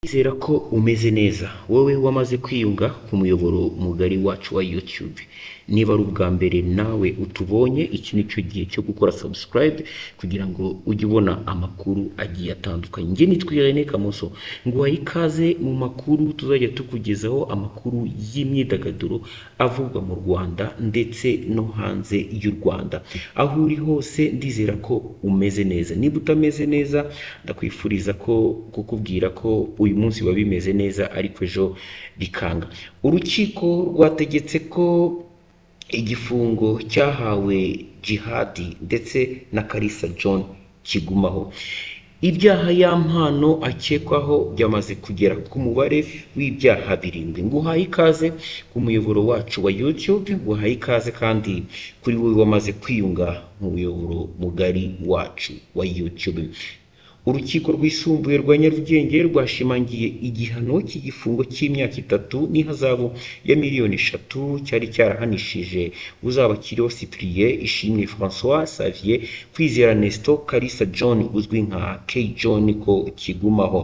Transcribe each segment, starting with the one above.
Ndizera ko umeze neza, wowe wamaze kwiyunga ku muyoboro mugari wacu wa YouTube. Niba ari ubwa mbere nawe utubonye, iki ni cyo gihe cyo gukora subscribe kugira ngo ujye ubona amakuru agiye atandukanye. Njye nitwa Irene Kamoso, nguhaye ikaze mu makuru tuzajya tukugezaho, amakuru y'imyidagaduro avugwa mu Rwanda ndetse no hanze y'u Rwanda. Aho uri hose ndizera ko umeze neza. Niba utameze neza, ndakwifuriza ko kukubwira ko uyu munsi biba bimeze neza ariko ejo bikanga. Urukiko rwategetse ko igifungo cyahawe Djihad ndetse na Kalisa John kigumaho. Ibyaha Yampano akekwaho byamaze kugera ku mubare w'ibyaha 7. Nguhaye ikaze ku muyoboro wacu wa YouTube, nguhaye ikaze kandi kuri wowe wamaze kwiyunga mu muyoboro mugari wacu wa YouTube. Urukiko rwisumbuye rwa Nyarugenge rwashimangiye igihano cy'igifungo cy'imyaka 3 n'ihazabu ya miliyoni 3 cyari cyarahanishije Uzabakiriho Cyprien, Ishimwe François Xavier, Kwizera Nestor, Kalisa John uzwi nka K John ko kigumaho.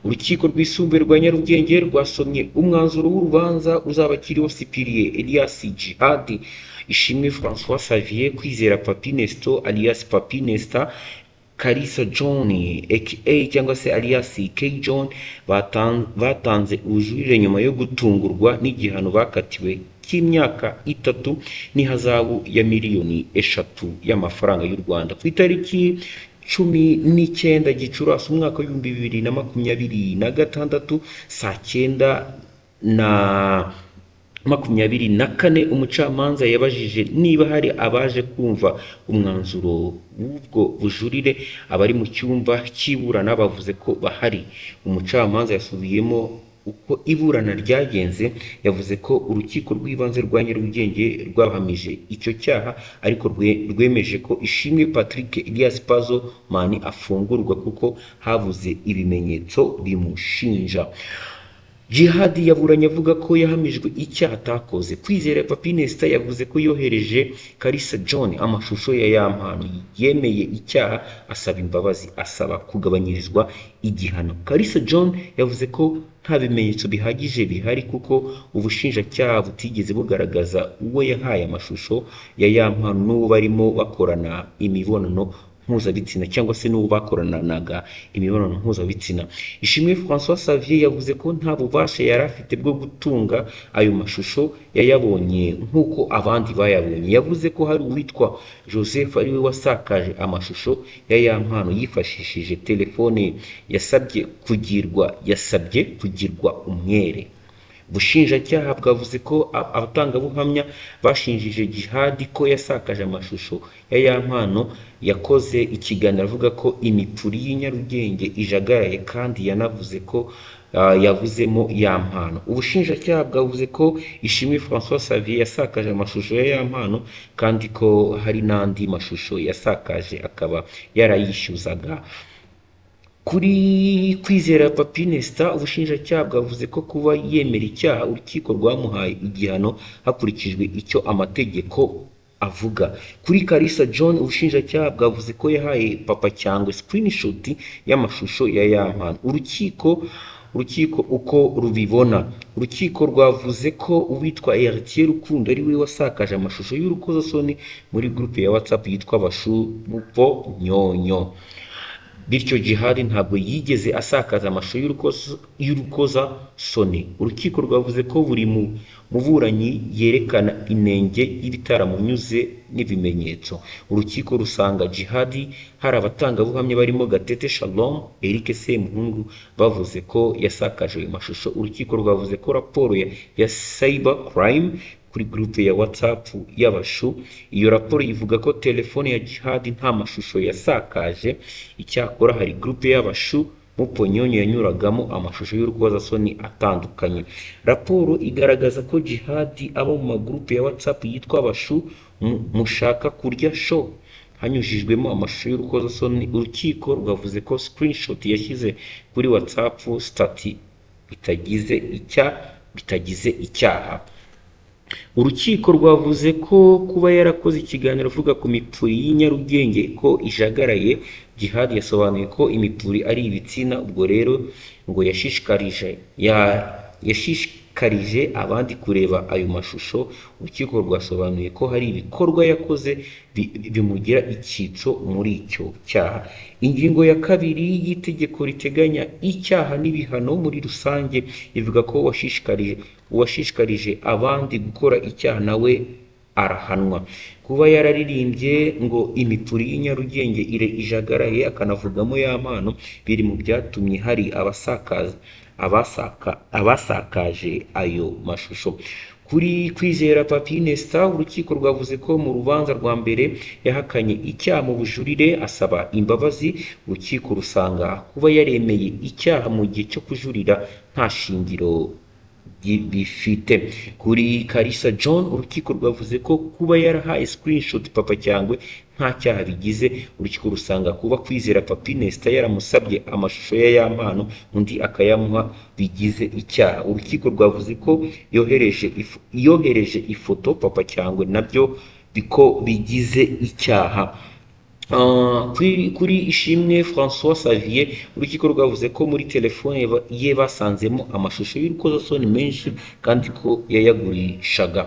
Urukiko rwisumbuye rwa Nyarugenge rwasomye umwanzuro w'urubanza Uzabakiriho Cyprien Elias Djihad, Ishimwe François Xavier, Kwizera Papi Nestor alias Papi Nesta, Kalisa John aka cyangwa se alias K John batanze ubujurire nyuma yo gutungurwa n'igihano bakatiwe cy'imyaka 3 n'ihazabu ya miliyoni 3 y'amafaranga y'u Rwanda. Ku itariki 19 Gicurasi umwaka w'2026 saa 9:24, umucamanza yabajije niba hari abaje kumva umwanzuro w'ubwo bujurire. Abari mu cyumba cy'iburana bavuze ko bahari. Umucamanza yasubiyemo uko iburana ryagenze. Yavuze ko urukiko rw'ibanze rwa Nyarugenge rwahamije icyo cyaha, ariko rwemeje ko Ishimwe Patrick Elias Pazzo Man afungurwa kuko habuze ibimenyetso bimushinja. Djihad yaburanye avuga ko yahamijwe icyaha atakoze. Kwizera Papi Nesta yavuze ko yohereje Kalisa John amashusho ya Yampano, yemeye icyaha asaba imbabazi, asaba kugabanyirizwa igihano. Kalisa John yavuze ko nta bimenyetso bihagije bihari kuko ubushinjacyaha butigeze bugaragaza uwo yahaye amashusho ya Yampano n'uwo barimo bakorana imibonano mpuzabitsina cyangwa se n'uwo bakoranaga imibonano mpuzabitsina. Ishimwe François Xavier yavuze ko nta bubasha yari afite bwo gutunga ayo mashusho, yayabonye nk'uko abandi bayabonye. Yavuze ko hari uwitwa Joseph ariwe wasakaje amashusho ya Yampano yifashishije telefone, yasabye kugirwa umwere. Ubushinjacyaha bwavuze ko abatangabuhamya bashinjije Djihad ko yasakaje amashusho ya Yampano yakoze ikiganiro avuga ko imipuri y'i Nyarugenge ijagaraye, kandi yanavuze ko yavuzemo Yampano. Ubushinjacyaha bwavuze ko Ishimwe François Xavier yasakaje amashusho ya Yampano kandi ko hari n'andi mashusho yasakaje akaba yarayishyuzaga. Kuri Kwizera Papi Nesta, ubushinjacyaha bwavuze ko kuba yemera icyaha, urukiko rwamuhaye igihano hakurikijwe icyo amategeko avuga. Kuri Kalisa John, ubushinjacyaha bwavuze ko yahaye Papa Cyangwe screenshot y'amashusho ya Yampano. Urukiko uko rubibona, urukiko rwavuze ko uwitwa Heritier Rukundo ari we wasakaje amashusho y'urukozasoni muri groupe ya WhatsApp yitwa Bashu Mupo Nyonyo, bityo Djihad ntabwo yigeze asakaza amashusho y'urukozasoni. Urukiko rwavuze ko buri muburanyi yerekana inenge y'ibitaramunyuze n'ibimenyetso. Urukiko rusanga Djihad hari abatangabuhamya barimo Gatete Shalom, Eric Semuhungu bavuze ko yasakaje ayo mashusho. Urukiko rwavuze ko raporo ya cyber crime kuri groupe ya WhatsApp y'Abashu, iyo raporo ivuga ko telefone ya Djihad nta mashusho yasakaje. Icyakora hari groupe y'Abashu Muponyonyo yanyuragamo amashusho y'urukozasoni atandukanye. Raporo igaragaza ko Djihad aba mu magroupe ya WhatsApp yitwa Abashu Mushaka Kurya Show, hanyujijwemo amashusho y'urukozasoni. Urukiko rwavuze ko screenshot yashyize kuri WhatsApp status bitagize icyaha. Urukiko rwavuze ko kuba yarakoze ikiganiro avuga ku mipuri y'i Nyarugenge ko ijagaraye Djihad yasobanuye ko imipuri ari ibitsina, ubwo rero ngo yashishikarije abandi kureba ayo mashusho. Urukiko rwasobanuye ko hari ibikorwa yakoze bimugira icyitso muri icyo cyaha. Ingingo ya kabiri y'itegeko riteganya icyaha n'ibihano muri rusange ivuga ko uwashishikarije abandi gukora icyaha nawe arahanwa. Kuba yararirimbye ngo imipuri y'i Nyarugenge ire ijagaraye akanavugamo Yampano biri mu byatumye hari abasakaje ayo mashusho. Kuri Kwizera Papi Nesta, urukiko rwavuze ko mu rubanza rwa mbere yahakanye icyaha, mu bujurire asaba imbabazi. Urukiko rusanga kuba yaremeye icyaha mu gihe cyo kujurira nta shingiro bifite. Kuri Kalisa John, urukiko rwavuze ko kuba yarahaye screenshot Papa Cyangwe nta cyaha bigize. Urukiko rusanga kuba Kwizera Papi Nesta yaramusabye amashusho ya Yampano undi akayamuha bigize icyaha. Urukiko rwavuze ko yohereje ifoto Papa Cyangwe nabyo biko bigize icyaha. Kuri Ishimwe François Xavier, urukiko rwavuze ko muri telefone ye basanzemo amashusho y'urukozasoni menshi kandi ko yayagurishaga.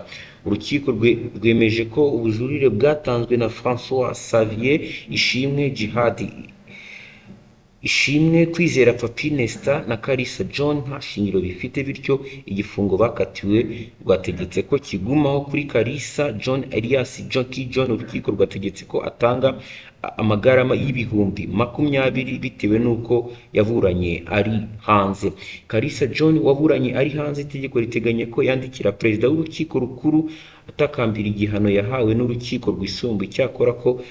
Urukiko rwemeje ko ubujurire bwatanzwe na François Xavier, Ishimwe Djihad, Ishimwe Kwizera Papi Nesta na Kalisa John nta shingiro bifite, bityo igifungo bakatiwe rwategetse ko kigumaho. Kuri Kalisa John Elias Joki John, urukiko rwategetse ko atanga amagarama 20,000 bitewe n'uko yaburanye ari hanze. Kalisa John waburanye ari hanze, itegeko riteganya ko yandikira perezida w'urukiko rukuru atakambira igihano yahawe n'urukiko rwisumbuye. Icyakora ko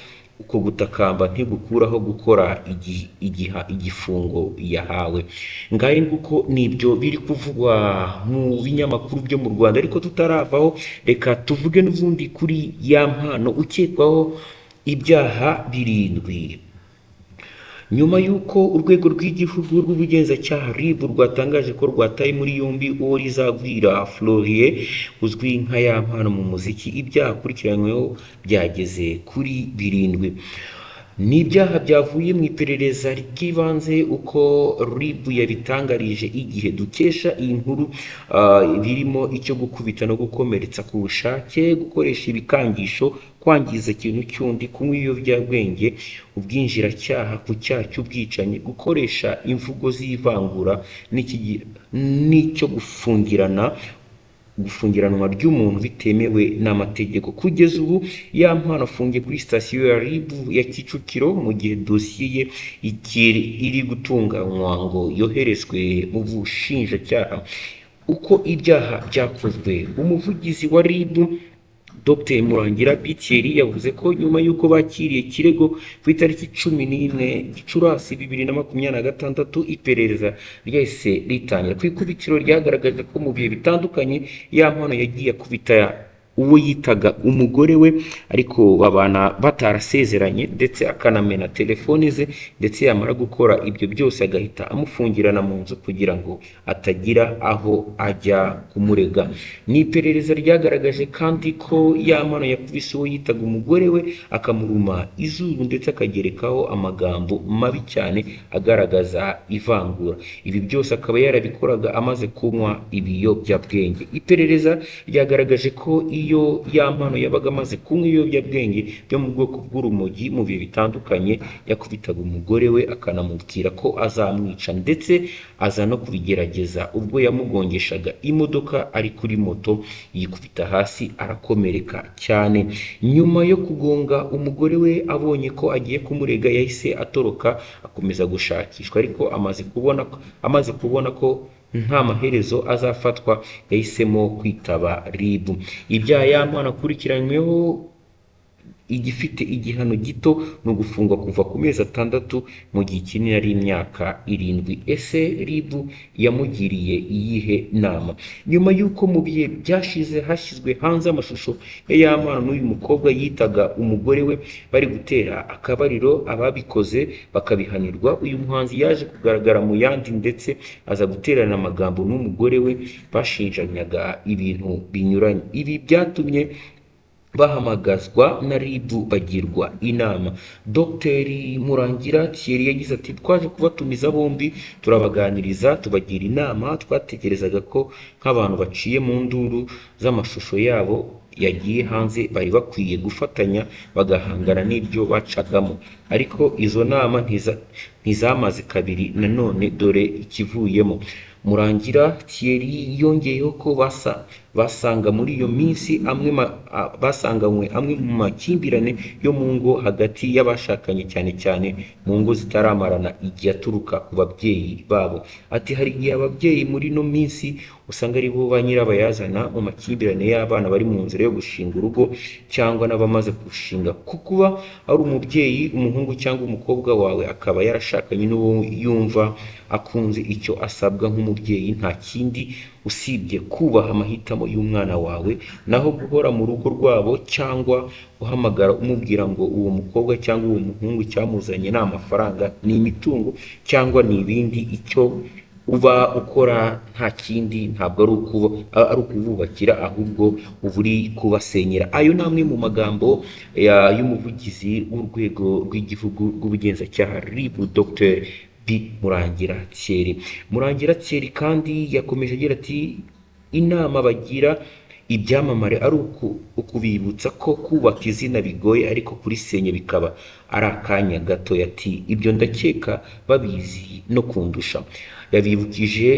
uko gutakamba ntigukuraho gukora igifungo yahawe. Ngahe nguko nibyo biri kuvugwa mu binyamakuru byo mu Rwanda. Ariko tutaravaho, reka tuvuge n'ubundi kuri Yampano ukekwaho ibyaha 7. Nyuma y'uko urwego rw'igihugu rw'ubugenzacyaha RIB rwatangaje ko rwataye muri yombi uwo Rizagwira Florien uzwi nka Yampano mu muziki, ibyaha akurikiranyweho byageze kuri 7. Ni ibyaha byavuye mu iperereza ry'ibanze uko RIB yabitangarije Igihe dukesha iyi nkuru, birimo icyo gukubita no gukomeretsa ku bushake, gukoresha ibikangisho, kwangiza ikintu cy'undi, kunywa ibiyobyabwenge, ubwinjiracyaha ku cyaha cy'ubwicanyi, gukoresha imvugo z'ivangura n'icyo gufungiranwa ry'umuntu bitemewe n'amategeko. Kugeza ubu Yampano afungiye kuri sitasiyo ya RIB ya Kicukiro mu gihe dosiye ye iri gutunganywa ngo yoherezwe mu bushinjacyaha. Uko ibyaha byakozwe, umuvugizi wa RIB Dr Murangira Thierry yavuze ko nyuma y'uko bakiriye ikirego ku itariki 11 Gicurasi 2026, iperereza ryahise ritangira. Ku ikubitiro ryagaragaje ko mu bihe bitandukanye Yampano yagiye akubita uwo yitaga umugore we, ariko babana batarasezeranye, ndetse akanamena telefone ze, ndetse yamara gukora ibyo byose agahita amufungirana mu nzu kugira ngo atagira aho ajya kumurega. Ni iperereza ryagaragaje kandi ko Yampano yakubise uwo yitaga umugore we akamuruma izuru, ndetse akagerekaho amagambo mabi cyane agaragaza ivangura. Ibi byose akaba yarabikoraga amaze kunywa ibiyobyabwenge. Iperereza ryagaragaje ko iyo Yampano yabaga amaze kunywa ibiyobyabwenge byo mu bwoko bw'urumogi mu bihe bitandukanye, yakubitaga umugore we akanamubwira ko azamwica, ndetse aza no kubigerageza ubwo yamugongeshaga imodoka ari kuri moto, yikubita hasi arakomereka cyane. Nyuma yo kugonga umugore we abonye ko agiye kumurega, yahise atoroka akomeza gushakishwa, ariko amaze kubona ko nta maherezo azafatwa, yahisemo kwitaba RIB. Ibyaha Yampano akurikiranyweho, igifite igihano gito ni ugufungwa kuva ku mezi 6 mu gihe kinini ari imyaka 7. Ese RIB yamugiriye iyihe nama? Nyuma y'uko mu bihe byashize hashyizwe hanze amashusho ya Yampano n'uyu mukobwa yitaga umugore we bari gutera akabariro, ababikoze bakabihanirwa, uyu muhanzi yaje kugaragara mu yandi ndetse aza guterana amagambo n'umugore we bashinjanyaga ibintu binyuranye. Ibi byatumye Bahamagazwa na RIB bagirwa inama. Dr Murangira Thierry yagize ati: "Twaje kubatumiza bombi, turabaganiriza, tubagira inama. Twatekerezaga ko nk'abantu baciye mu nduru z'amashusho yabo yagiye hanze, bari bakwiye gufatanya bagahangana n'ibyo bacagamo, ariko izo nama ntizamaze kabiri, nanone dore ikivuyemo." Murangira Thierry yongeyeho ko basanga muri iyo minsi basanganywe amwe mu makimbirane yo mu ngo hagati y'abashakanye, cyane cyane mu ngo zitaramarana igihe, aturuka ku babyeyi babo. Ati: "Hari igihe ababyeyi muri ino minsi usanga ari bo ba nyirabayazana mu makimbirane y'abana bari mu nzira yo gushinga urugo cyangwa n'abamaze kurushinga, kuko kuba ari umubyeyi, umuhungu cyangwa umukobwa wawe akaba yarashakanye n'uwo yumva akunze, icyo asabwa nk'umubyeyi nta kindi usibye kubaha amahitamo y'umwana wawe. Naho guhora mu rugo rwabo cyangwa uhamagara umubwira ngo uwo mukobwa cyangwa uwo muhungu icyamuzanye ni amafaranga, ni imitungo cyangwa ni ibindi, icyo uba ukora nta kindi, ntabwo ari ukububakira, ahubwo uba uri kubasenyera." Ayo ni amwe mu magambo y'umuvugizi w'urwego rw'igihugu rw'ubugenzacyaha RIB, Dr B Murangira Thierry. Murangira Thierry kandi yakomeje agira ati: "Inama bagira ibyamamare ari ukubibutsa ko kubaka izina bigoye, ariko kurisenya bikaba ari akanya gato." Ati: "Ibyo ndakeka babizi no kundusha." Yabibukije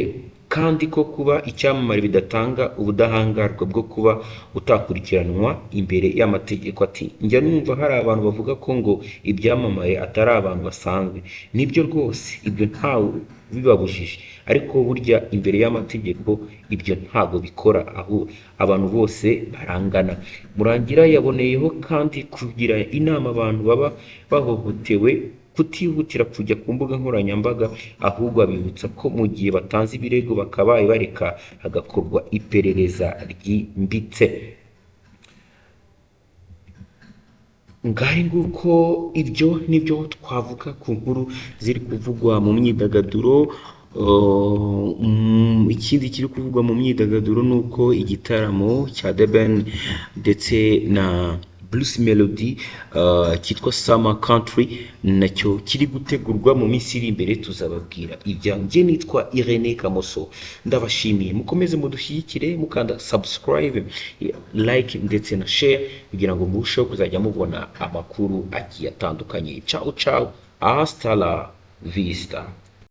kandi ko kuba icyamamare bidatanga ubudahangarwa bwo kuba utakurikiranwa imbere y'amategeko. Ati: "Njya numva hari abantu bavuga ko ngo ibyamamare atari abantu basanzwe. Nibyo rwose, ibyo ntawe bibabujije, ariko burya imbere y'amategeko ibyo ntago bikora, aho abantu bose barangana." Murangira yaboneyeho kandi kugira inama abantu baba bahohotewe kutihutira kujya ku mbuga nkoranyambaga, ahubwo abibutsa ko mu gihe batanze ibirego bakabaye bareka hagakorwa iperereza ryimbitse. Ngahe nguko, ibyo nibyo twavuga ku nkuru ziri kuvugwa mu myidagaduro. Ikindi kiri kuvugwa mu myidagaduro ni uko igitaramo cya The Ben ndetse na Bruce Melody cyitwa Summer Country nacyo kiri gutegurwa mu minsi iri imbere, tuzababwira ibyanjye. Nitwa Irene Kamoso, ndabashimiye. Mukomeze mudushyigikire mukanda subscribe, like ndetse na share kugira ngo murusheho kuzajya mubona amakuru agiye atandukanye. Ciao ciao, hasta la vista.